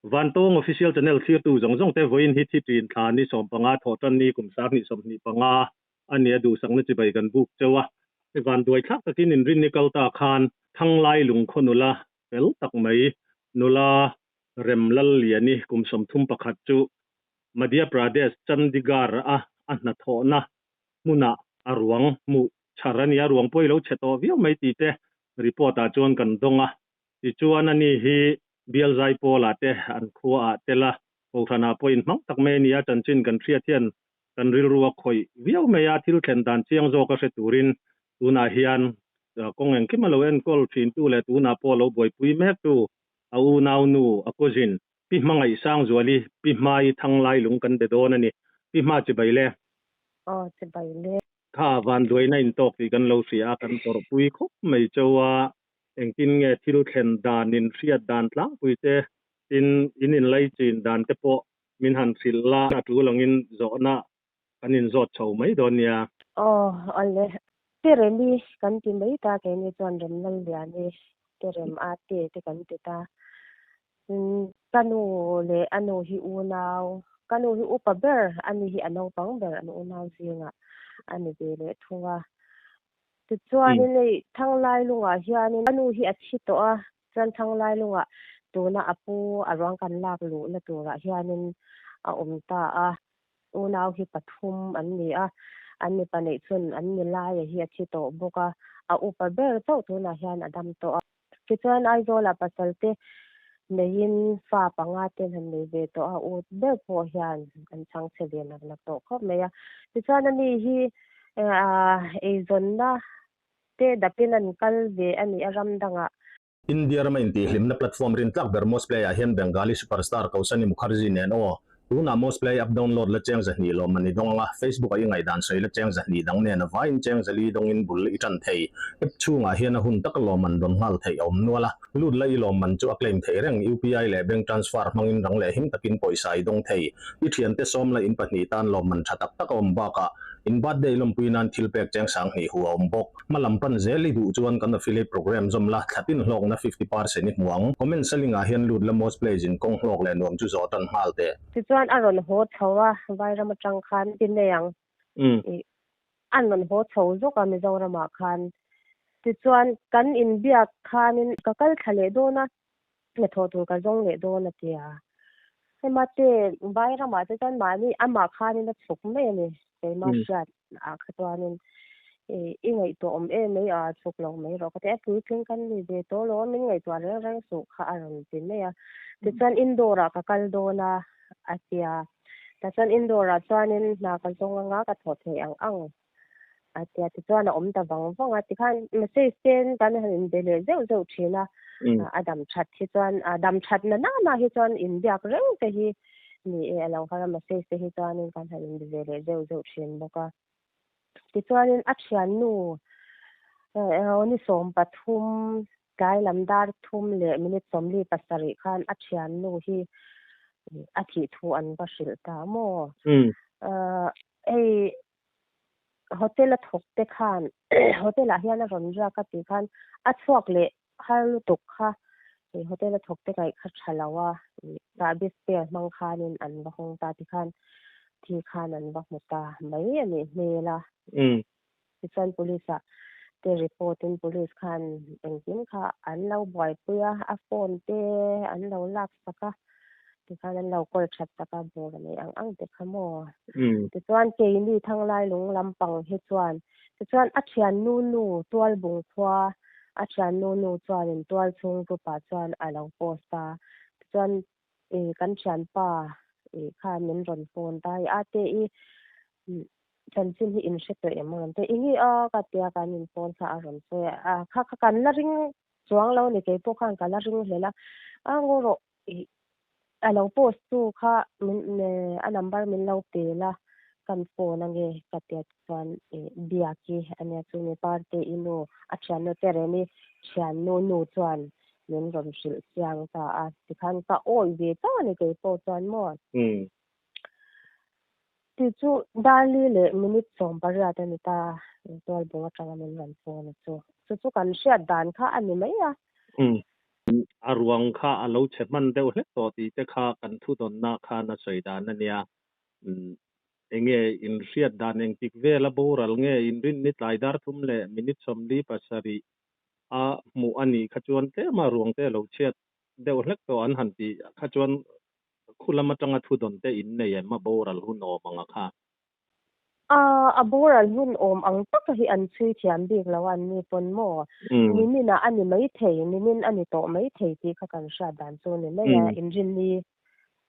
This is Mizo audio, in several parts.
Vantawng Official Channel thlirtu zawng zawng te vawiin hi thi ṭin thla ni 15 thawhṭan ni kum 2025 a nia duhsakna chibai kan buk cheu a. Vanduai thlak takin inrinni kal ta khan Thanglai lungkhaw nula fel tak mai nula Remlalliani kum 31 chu Madhya Pradesh Chandigarh a a hnathawhna hmunah a ruang hmuh chhar a ni a, ruang pawh i lo chhe tawh viau mai tih te report ah chuan kan dawng a. Tichuan ani hi bial zai pawlah te an khua ah tel a, kohhranah pawh inhmang tak mai a ni a, chanchin kan hriat hian kan rilru a khawih viau mai a, thil thlen dan chiang zawk a hre turin tunah hian kawng engkim a lo enkawl thintu leh tunah pawh a lo buaipui mektu a unaunu a cousin Pi Hmangaih Sangzuali, Pi Hmai Thanglai lung kan be dawn a ni. Pi Hma chibai le. Aw chibai le. Kha vanduaina intawk tih kan lo hria a, kan tawrhpui khawp mai chauh a, engtin nge thil thlen dan in hriat dan tlangpui te, tin in inlai chin dan te pawh min han hrilh la, a tul angin zawhna kan inzawt chho mai dawn nia. Aw awle, Teremi kan ti mai ta keini chuan Remlalliani Terem a te te kan ti ta. Ka nu leh a nu hi unau, ka nu hi upa ber, ani hi a naupang ber an unau zingah a ni ve leh thung a. Tichuanin hei Thanglailungah hianin a nu hi a thi tawh a, chuan Thanglailungah tuna a pu a ruang kan lak luhna turah hianin a awm ta a. Unau hi pathum an ni a, an mipa neih chhun an ni laia hi a thi tawh bawk a, a upa ber chauh tunah hian a dam tawh a. Tichuan Aizawlah pasal te neiin fa panga te han nei ve tawh a, u ber pawh hian an chhang chhe ve nak nak tawh khawp mai a. Tichuan ani hi eizawnna te dapin an kal ve a ni a ram dangah. India rama intihhlimna platform rintlak ber Mosplay ah hian Bengali superstar Kausani Mukherjee nen aw tunah Mosplay app download la cheng 200 lawm an i dawng anga Facebook a i ngaihdan sawi la cheng 200 dang nen a vaiin cheng 400 dawngin bul i tan thei. App chhungah hian a hun taka lawm an dawn nghal theih a awm nual a, lut la i lawm man chu a claim theih reng UPI leh bank transfer hmangin rang leh him takin pawisa i dawng thei. I thiante sawm la in pahnih tan lawm man tha tak tak a awm bakah in birthday lawmpui nan thil pek cheng 2000 hu a awm bawk. Hma lam pan zel i duh chuan kan affiliate program zawm la, thlatin hlawkna 50% i hmu ang. Comment selling ah hian lut la most plays in kawng hlawk leh nuam chu zawh tan nghal teh. Tichuan a rawn haw chho a, Vairam atang khan ti nei ang. Ih an rawn haw chho zawk a Mizoramah khan. Tichuan kan inbiak khanin ka kal thla leh dawn a, hnathawh tur ka zawng leh dawn a ti a. Hema te Vairamah te chuan mahni amah khanin a chhuk mai a ni, keimah hriat ah kha chuanin i ngaihtuah awm em mai a, chhuk lo mai rawh ka ti a, puitling kan ni ve tawh lo a, min ngaihtuah reng reng suh kha a rawn ti mai a. Tichuan indoor ah ka kal dawn a a ti a, tah chuan indoor ah chuanin hna ka zawng anga ka thawh theih ang ang a tia tichuan a awm ta vang vang a tikhan message te kan han inbe leh zeuh zeuh thin a a dam that hi chuan a dam that na na hi chuan inbiak reng te hi ni e a lo kal a message te hi chuanin kan han inbe ve leh zeuh zeuh thin bawk a tichuanin a thiannu ni 13 tlai lam dar 3 leh minute 47 khan a thiannu hi a thih thu an va hrilh ta maw hei hotel a thawk te khan hotel ah hian a rawn riak a tih khan a chhuak leh har lutuk kha ih hotel a thawk te ngaih kha tha lo a ih chahbi spare hmang khanin an va hawng ta tikhan thi khan an va hmu ta mai a nih hmel a tichuan police ah te report in police khan engkim kha an lo buaipui a a phone te an lo lak sak a tikhan an lo call that sak a bur a nei ang ang te kha maw tichuan keini thanglai lung lampang hi chuan tichuan a thiannu nu tual bung khua a thiannu nu chuanin tual chhung group ah chuan a lo post a tichuan ih kan thianpa ih khan min rawn phone ta a te i chanchin hi in hre tawh em a rawn ti a enge a ka tia kan in phone kha a rawn sawi a kha kha kan la ring chuang lo a ni keipawh khan ka la ring hlel a a ngaw rawh ih a lo post tu kha min a number min lo pe la kan phone ange ka tia chuan ih biaki ania chu mi parte i nu a thiannu te remi thiannu nu chuan min rawn hrilh chiang ta a tikhan ka awi ve chauh a ni keipawh chuan maw Ti chu Darli leh minute 18 a ni ta, tualbung atanga min rawn phone a chu. Chu chu kan hriat dan kha a ni mai a. A ruang kha a lo chhe hman deuh hlek tawh tih te kha kan thudawnna khan a sawi dan a nia. Enge in hriat dan engtik vela boral nge inrinni tlai dar thum leh minute 47 a hmuh a nih kha chuan tlema ruang te a lo chhiat deuh hlek tawh an han tih kha chuan khu lam atanga thudawn te in nei em a boral hun awm ang a kha. A boral hun awm ang taka hi an chhui thiam bik lo a an ni pawn maw? Nimin ah a ni maithei, nimin a ni tawh maithei tih kha kan hriat dan chu ni mai a, inrinni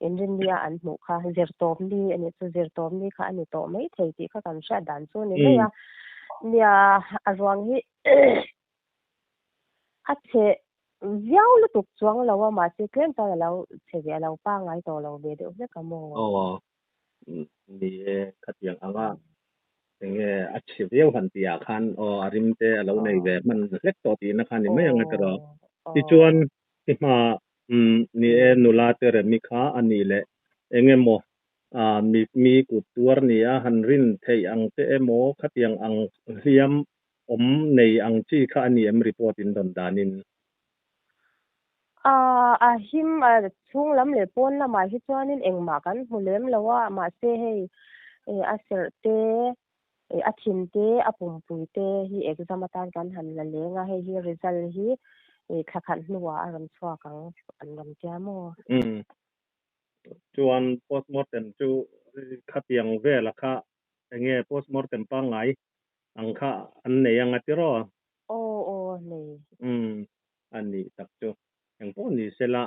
inrinni a an hmuh kha zirtawp ni a nih chu zirtawp ni kha a ni tawh maithei tih kha kan hriat dan chu ni mai a. Nia a ruang hi a chhe viau lutuk chuang lo a mahse tlem chuan a lo chhe ve a lo pangngai tawh lo ve deuh hlek a maw? Aw ni e khatiang anga enge a chhe viau han tih ah khan aw a rim te a lo nei ve hman hlek tawh tihna kha ni mai ang e tiraw. Tichuan i hma ni e nula te remi kha a nih leh engemaw mi mi kut tuar ni a han rin theih ang che emaw khatiang ang hliam awm nei ang chi kha a ni em report in dawn danin. A him a chhung lam leh pawn lamah hi chuanin engmah kan hmu lem lo a, mahse hei a serh te, a thin te, a pumpui te hi exam atan kan han la leng a, hei hi result hi thla khat hnuah a rawn chhuak ang an rawn tia maw? Chuan postmortem chu khatiang vela kha enge postmortem pangngai ang kha an nei ang a tiraw? Aw aw nei. Umm a nih tak chu. Engpawh ni sela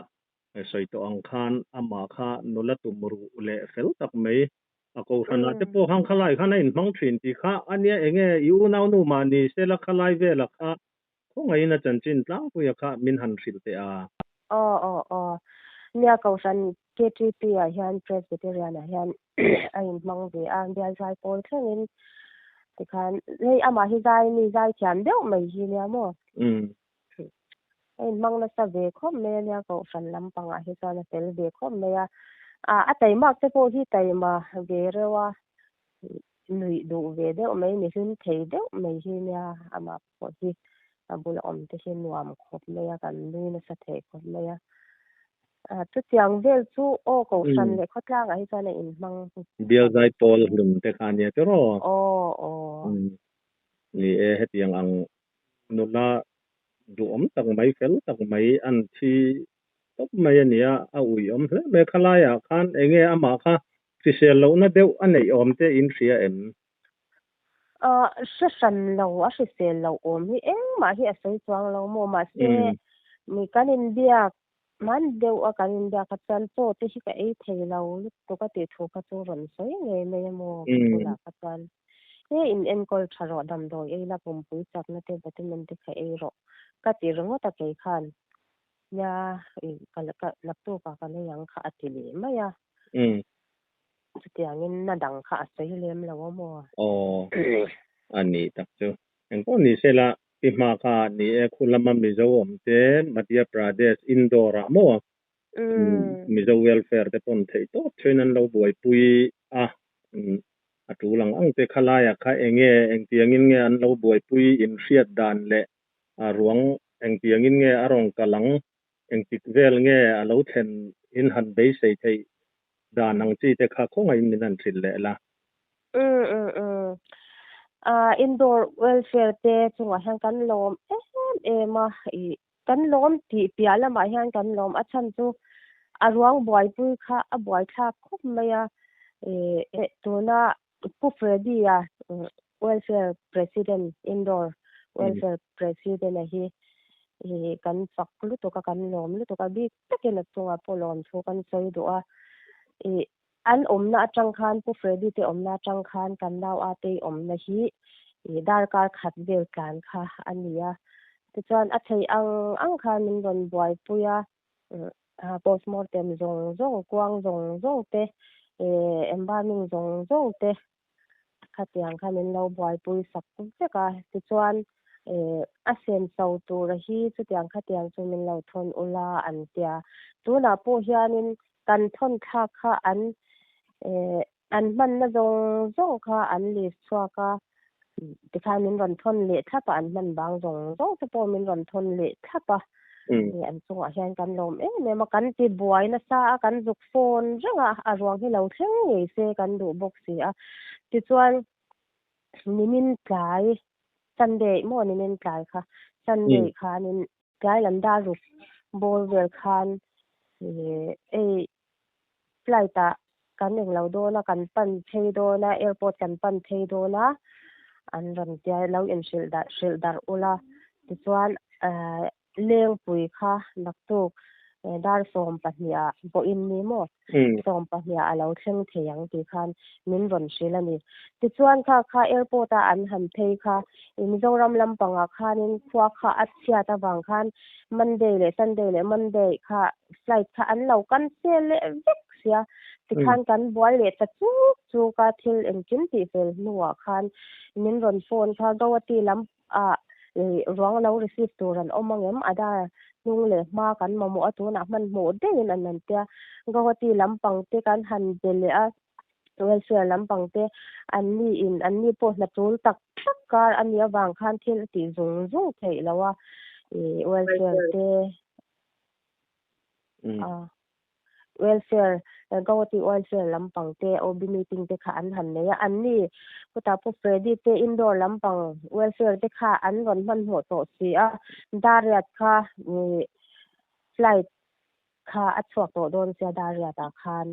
sawi tawh ang khan amah kha nula tum ruh leh fel tak mai a kohhranah te pawh khan khalai khan a inhmang thin tih kha a nia enge i unaunu mah ni sela khalai vela kha Khawngaihin a chanchin tlangpuia kha min han hrilh teh a. Aw aw aw. Nia Kohhran KTP ah hian Presbyterian ah hian a inhmang ve a, bial zai pawl thlengin tikhan hei amah hi zai mi zai thiam deuh mai hi nia maw? A inhmang nasa ve khawp mai a nia Kohhran lampangah hi chuan a fel ve khawp mai a. A taimak te pawh hi taima ve reuh a, nuih duh ve deuh mai, mi hlim thei deuh mai hi nia amah pawh hi a bula awm te hi nuam khawp mai a, kan nui nasa thei khawp mai a. Chutiang vel chu aw kohhran leh khawtlangah hi chuan a inhmang. Bial zai pawl hlum te kha ania chu raw? Aw aw. Ni e, hetiang ang nula duhawm tak mai, fel tak mai an thi tawp mai a nia, a uiawm hle mai. Khalaiah khan enge amah kha hrisel lohna deuh a neih awm te in hria em? Hre hran lo, a hrisel loh awm hi engmah hi a sawi chuang lo maw? Mahse, mi kan inbiak hman deuh a kan inbiak kha chuan chaw te hi ka ei thei lo lutuk a tih thu kha chu rawn sawi ngei mai a maw? Ka bulah kha chuan he in enkawl tha rawh, damdawi ei la, pumpui chakna te vitamin te kha ei rawh ka ti ringawt a kei khan. Nia, ka naktukah ka nei ang kha a ti leh mai a. Chutiangin na dang kha a sawi lem lo a maw? Aw, a nih tak chu. Engpawh ni sela, i hma kha ni e, khu lama Mizo awm te, Madhya Pradesh, Indore ah maw? Mizo welfare te pawn theih tawp thuin an lo buaipui a, a tul ang ang te khalaiah kha enge engtiangin nge an lo buaipui inhriat dan leh a ruang engtiangin nge a rawn kal ang, engtik vel nge a lo thlen in han beisei theih dan ang chi te kha khawngaihin min han hrilh leh la. Umm umm umm. Ah indoor welfare te chungah hian kan lawm em em a, ih kan lawm tih piah lamah hian kan lawm a chhan chu a ruang buaipui kha a buaithlak khawp mai a, ih tuna Pu Freddy-a Welfare President, Indoor Welfare President-a hi kan fak lutuk a, kan lawm lutuk a, bik takin a chungah pawh lawm thu kan sawi duh a. An awmna atang khan, Pu Freddy te awmna atang khan kan nau Atei awmna hi darkar khat vel tlan kha a ni a. Tichuan a thei ang ang khan min rawn buaipui a, Postmortem zawng zawng, kuang zawng zawng te, embalming zawng zawng te khatiang kha min lo buaipui sak vek a. Tichuan a senso tura hi chutiang khatiang chu min lo thawn ula an tia. Tunah pawh hianin kan thawn thlak kha an an hmanna zawng zawng kha an list chhuak a, tikhan min rawn thawn leh thlap a, an hman bang zawng zawng te pawh min rawn thawn leh thlap a. An chungah hian kan lawm em em a, kan ti buai nasa a, kan zuk phone reng a, a ruang hi lo thleng ngei se kan duh bawk si a. Tichuan nimin tlai Sunday maw nimin tlai kha Sunday khanin tlai lam dar ruk bawr vel khan ei flight ah kan englo dawn a, kan pan phei dawn a, airport kan pan phei dawn a, an rawn tia lo inhrilh darh hrilh darh ula tichuan Lengpui kha naktuk dar 12 ah vawiin ni maw 12 ah a lo thleng thei ang tih khan min rawn hrilh a ni. Tichuan kha kha airport a an han phei kha Mizoram lampangah khanin khua kha a chhiat avang khan Monday leh Sunday leh Monday kha flight kha an lo cancel leh vek sia. Tikhan kan buai leh ta chuk chuk a, thil engkim tih fel hnuah khan min rawn phone kha Guwahati lam ah ruang lo receive tur an awm angem? Aadhaar hnung leh hma kan mamawh a, tunah hmanhmawh deuhin an han tia. Guwahati lampang te kan han be leh a. Welfare lampang te an ni in an ni pawh hna tul tak tak kar a nih avang khan thil a tih zung zung theih loh a, ih welfare te a welfare Guwahati welfare lampang te OB meeting te kha an han nei a, an ni khutah pawh Freddy te indoor lampang welfare te kha an rawn hmanhmawh tawh si a, Dariat kha ih flight kha a chhuak tawh dawn sia Dariat ah khan.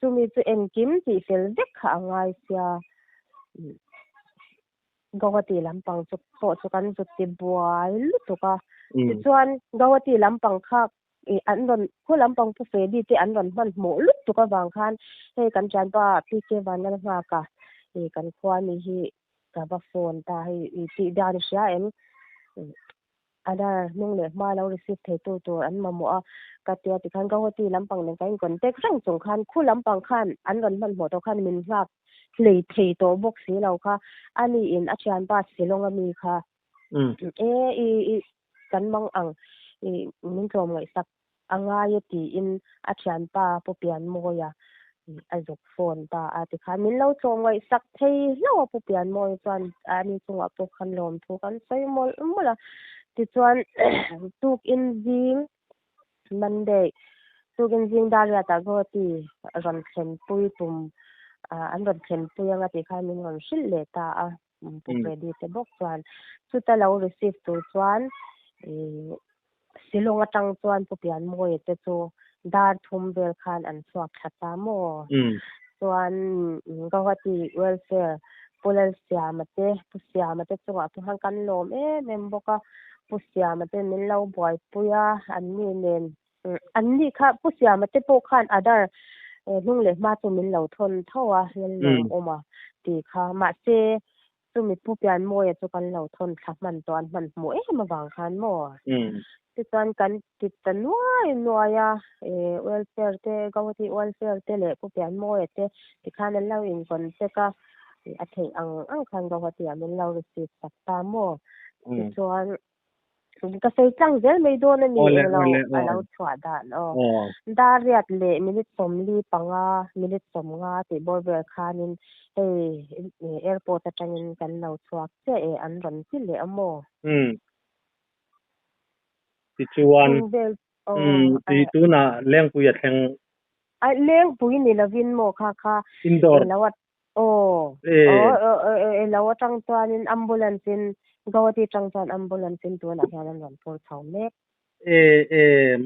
Chumi chu engkim tih fel vek kha a ngai sia. Guwahati lampang chu pawh chu kan zut ti buai lutuk a. Tichuan Guwahati lampang kha an rawn khu lampang Pu Freddy te an rawn hmanhmawh lutuk avang khan hei kan thianpa PK Vanlalnghaka kan khua ni hi ka va phone ta hei tih dan hria em. Aadhaar hnung leh hma lo receive theitu tur an mamawh a, ka tia tikhan Guwahati lampang nen kan in contact reng chung khan khu lampang khan an rawn hmanhmawh tawh khan min nghak hlei thei tawh bawk si lo kha a ni in a thianpa Shillong a mi kha e i i kan mang ang i min tlawm ngaihsak a ngai e tiin a thianpa Pu Pianmawia a zuk phone ta a tikhan min lo tlawmngaihsak thei hlauh a Pu Pianmawia chuan ani chungah pawh khan lawmthu kan sawi mawlh mawlh a tichuan tukin zing Monday tukin zing Dariat-ah Guwahati rawn thlenpui tum an rawn thlenpui anga tikhan min rawn hrilh leh ta a Pu Freddy te bawk chuan chuta lo receive tur chuan ih Shillong atang chuan Pu Pianmawia te chu dar thum vel khan an chhuak thla ta maw? Chuan Guwahati Welfare Pu Lalsiama te, Pu Siama te chungah pawh khan kan lawm em em bawk a, Pu Siama te min lo buaipui a, an ni nen an ni kha Pu Siama te pawh khan Aadhaar hnung leh hma chu min lo thawn tho a, Lalawmawm a tih kha mahse Chumi Pu Pianmawia chu kan lo thawn thla hman tawh an hman hmuh em avang khan maw? Tichuan kan ti ta nuai nuai a, welfare te, Guwahati welfare te leh Pu Pianmawia te tikhan an lo in contact a, a theih ang ang khan Guwahati ah min lo receive sak ta maw? Tichuan Ka sawi tlang zel mai dawn a ni englo a lo chhuah dan aw. Dariat leh minute 45 minute 50 tih bawr vel khanin hei airport atangin kan lo chhuak chiah e an rawn ti leh a maw? Umm. Tichuan umm ti tunah Lengpui a thleng. Ai Lengpui ni lovin maw kha kha Indoor. Englo a Aw, aw, elo atang chuanin ambulance in Guwahati atang chuan ambulance in tunah hian an rawn phur chho mek. E, e,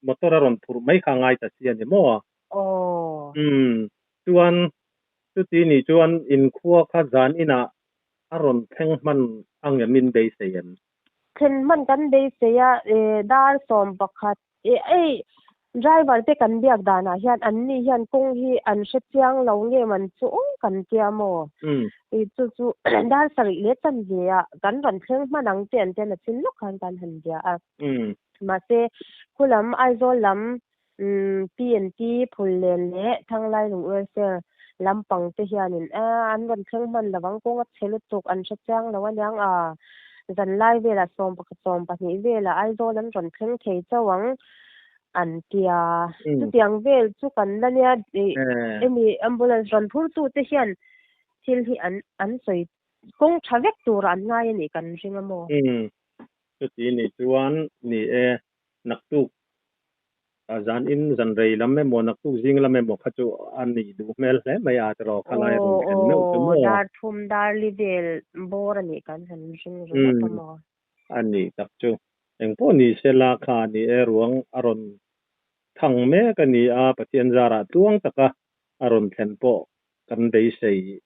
motor a rawn phur mai kha ngai ta si a ni maw? Aw. Umm, chuan chuti nih chuan inkhua kha zan inah a rawn thleng hman angem in beisei em? Thlen hman kan beisei a, e, dar 11 E ei, driver te kan biak danah hian an ni hian kawng hi an hre chiang lo nge man chu aw kan tia maw? E chu chu dar sarih leh chanve ah kan rawn thleng hman ang che an tia na chin lawk khan kan han bia a. Mahse khulam Aizawl lam PNT Phullen leh Thanglailung Welfare lampang te hianin a an rawn thleng hman lo ang kawng a chhe lutuk an hre chiang lo aniang a zanlai velah 11 12 velah Aizawl an rawn thleng thei chauh ang an tia chutiang vel chu kan la nia emi ambulance rawn phur tu te hian thil hi an an sawi kawng tha vek tur an ngai a nih kan ring a maw? Chuti nih chuan ni e. Naktuk zan in zan rei lam emaw naktuk zing lam emaw kha chu a nih duh hmel hle mai a tiraw khalai a rawn Aw thlen meuh chu aw maw. Dar thum dar li vel bawr a nih kan han ring ringawt a Umm maw. a nih tak chu. Engpawh ni sela kha ni e ruang a rawn thang mek a ni a, Pathian zarah tluang taka a rawn thlen pawh kan beisei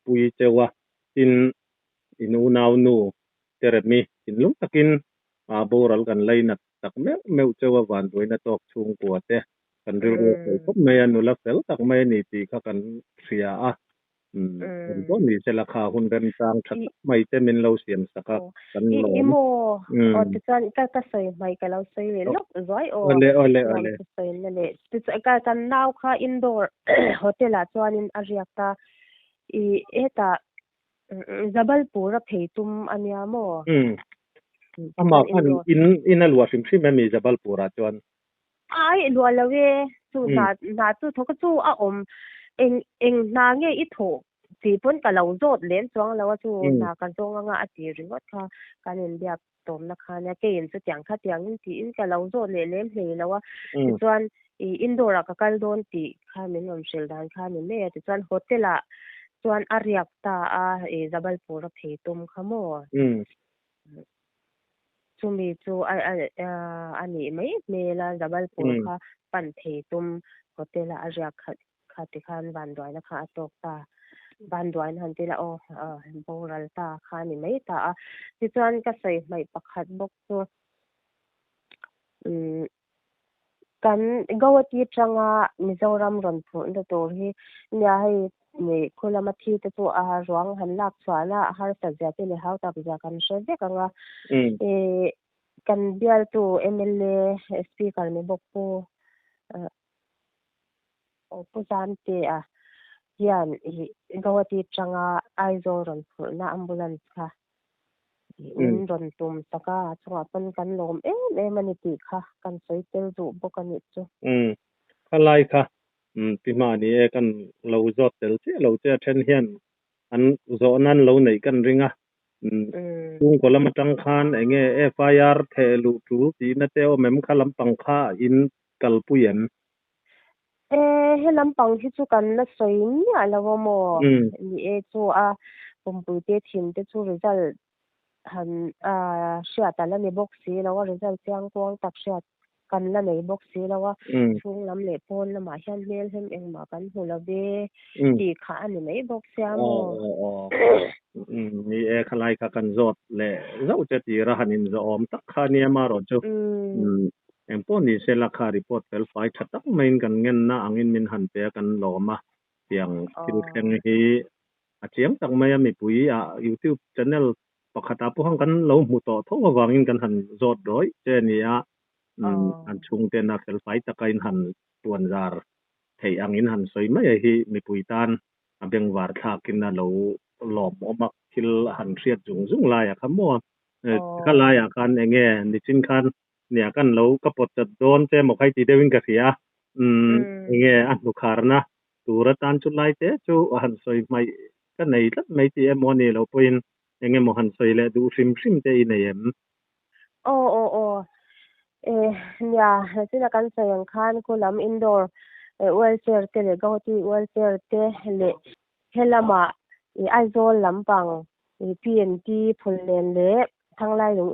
pui cheu a, tin in unau nu Teremi thinlung takin boral kan lainat tak meuh meuh cheu a, vanduaina tawk chhungkua te kan rilru a sawi khawp mai a, nula fel tak mai a ni tih kha kan hria a, kan pawh ni sela kha hun remchang tha tak mai te min lo siam sak a, kan I lawm. maw? Aw tichuan ka ka sawi hmai ka lo sawi leh lawk zuai aw. Awle awle Nuam awle. chu sawi na leh. Tichuan ka kan nau kha indoor hotel ah chuanin a riak a, i hetah Jabalpur a phei tum a nia maw? Umm. Amah khan in in a luah hrim hrim em i Jabalpur ah chuan? Ai luah lo e, chu hna hna chu thawk chu a awm eng eng hna nge i thawh tih pawn ka lo zawt lem chuang lo a chu hna ka zawng anga a ti ringawt kha kan inbiak tawmna kha nia keiin chutiang kha tiangin tiin ka lo zawt leh lem hlei lo a tichuan i indoor ah ka kal dawn tih kha min rawn hrilh dan kha a ni mai a tichuan hotel ah chuan a riak ta a i Jabalpur a phei tum kha maw chumi chu a a nih mai hmel a Jabalpur kha pan phei tum hotel ah a riak khat Kha ti khan vanduaina kha a tawk ta. Vanduaina han ti la aw, boral ta kha a ni mai ta a. Tichuan ka sawi hmaih pakhat bawk chu umm kan Guwahati atanga Mizoram rawn phurhna tur hi nia hei khu lama thi te chu a ruang han lak chhuahna a harsat zia te leh hau tak zia kan hre vek ang a. Ih kan bialtu mla speaker ni bawk pu Aw Pu Zamtea hian ih Guwahati atanga Aizawl rawn phurhna ambulance kha ih min rawn tum sak a, a chungah pawn kan lawm em em a ni tih kha kan sawi tel duh bawk a nih chu. Umm, khalai kha ti hma ni e kan lo zawt tel chiah lo che a then hian an zawh nan lo neih kan ring a, chhungkaw lam atang khan enge FIR theh luh tul tihna te awm em kha lampang kha in kalpui em? E, he lampang hi chu kan la sawi miah lo a maw? Ni e, chu a pumpui te thin te chu result han hriat a la ni bawk si lo a, result chiang kuang tak hriat kan la nei bawk si lo a, chhung lam leh pawn lamah hian hmel hem engmah kan hmu lo ve tih kha a ni mai bawk sia maw? Ni e, khalai kha kan zawt leh zauh che tira han inzawhawm tak kha nia marawh chu. Engpawh ni se la kha report fel fai tha tak maiin kan ngenna angin min han pe a kan lawm a, tiang thil thleng hi a chiang tak mai a mipui ah youtube channel pakhat ah pawh khan kan lo hmu tawh tho avangin kan han zawt rawih che a ni a, an chhungten a fel fai taka in han puan zar theih angin han sawi mai a hi mipui tan a bengvar thlakin a lo lawmawm a thil han hriat zung zung laiah kha maw kha laiah khan enge nichin khan Nia kan lo ka pawt chat dawn che maw khai ti deuhin ka hria a, umm enge a hnukharna tur atan chu lai te chu a han sawi hmaih ka nei tlat mai tih emaw a nih loh pawhin enge maw han sawi leh duh hrim hrim te i nei em? Aw aw aw e nia china kan sawi ang khan khu lam indoor wheelchair te leh Guwahati wheelchair te leh helamah i Aizawl lampang i PNT Phullen leh Thanglailung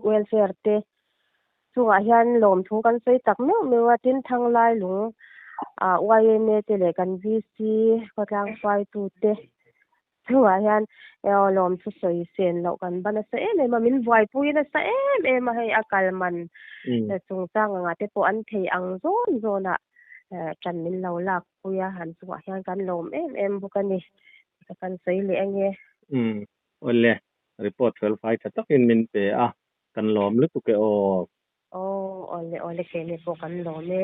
Welfare te chungah hian lawmthu kan sawi tak meuh meuh a, tin Thanglailung YMA te leh kan VC khawtlang hruaitute chungah hian lawmthu sawi sen loh kan ban nasa em em a, min buaipui nasa em em a, hei a kal man chungchang angah te pawh an thei ang zawn zawnah ṭan min lo lak pui a, an chungah hian kan lawm em em bawk a ni, ka kan sawi leh ange. Umm awle report fel fai tha takin min pe a, kan lawm lutuk e aw. Aw awle awle keini pawh kan lawm e.